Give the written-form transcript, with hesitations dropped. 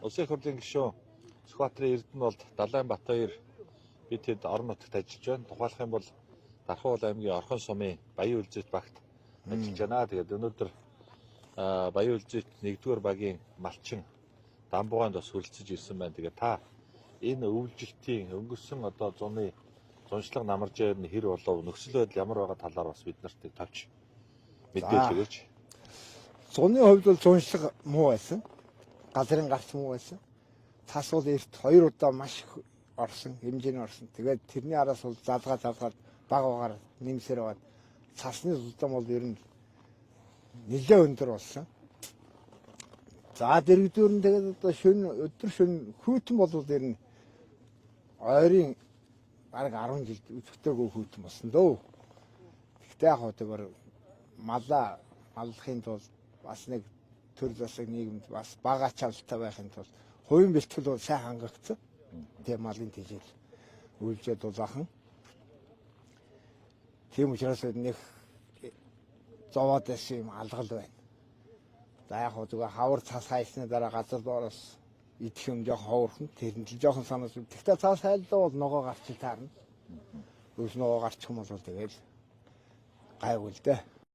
Улсын их хурлын гишүүн Сүхбаатарын Эрдэнэ болд Далайн Батбаяр бид хэд орон нутагт ажиллаж байна. Тухайлах юм бол Дархуул аймгийн Орхон сумын Баян үлзийт багт ажиллаж байна. Тэгээд өнөөдөр Баян үлзийт 1-р багийн малчин Дамбугаанд бас хүрэлцэж ирсэн байна. Тэгээд та энэ өвлжилтийн өнгөрсөн одоо зуны зуншлага намаржаар нь хэр болов, нөхцөл байдал ямар байгаа талаар бас бид нарт товч мэдээлэл өгөөч. Зуны хувьд бол зуншлага муу байсан. Газрын гарц муу байсан. Цас бол эрт хоёр удаа маш их орсон, хэмжээний орсон. Тэгээд тэрний араас бол залгаа залгаад баг багаар нэмсээр байгаад цасны сулдаан бол ер нь нэлээд өндөр болсон. За дэрэгдүүр нь тэгээд одоо шөнө өдөр шөнө хүйтэн болвол ер нь ойрын бараг 10 жилд үзэхтэйгүй хүйтэн болсон дөө. Гэхдээ яг хөө тэр малаа маллахын тулд бас нэг төр засаг нийгэмд бас бага ачаалттай байхын тулд хувийн бэлтгэл бол сайн хангагдсан. Тэгээ малын тэжээл үйлжээ дулаахан. Тийм учраас нэг зовоод байсан юм алгал байна. За яг хөө зүгээр хавар цас хайсны дараа газар доороос идэх юм жоохон ховорхон тэрэнд л жоохон санаас. Тэгтээ цас хайлдаа бол ногоо гарч таарна. Өвс ногоо гарчих юм бол тэгэл гайгүй л дээ.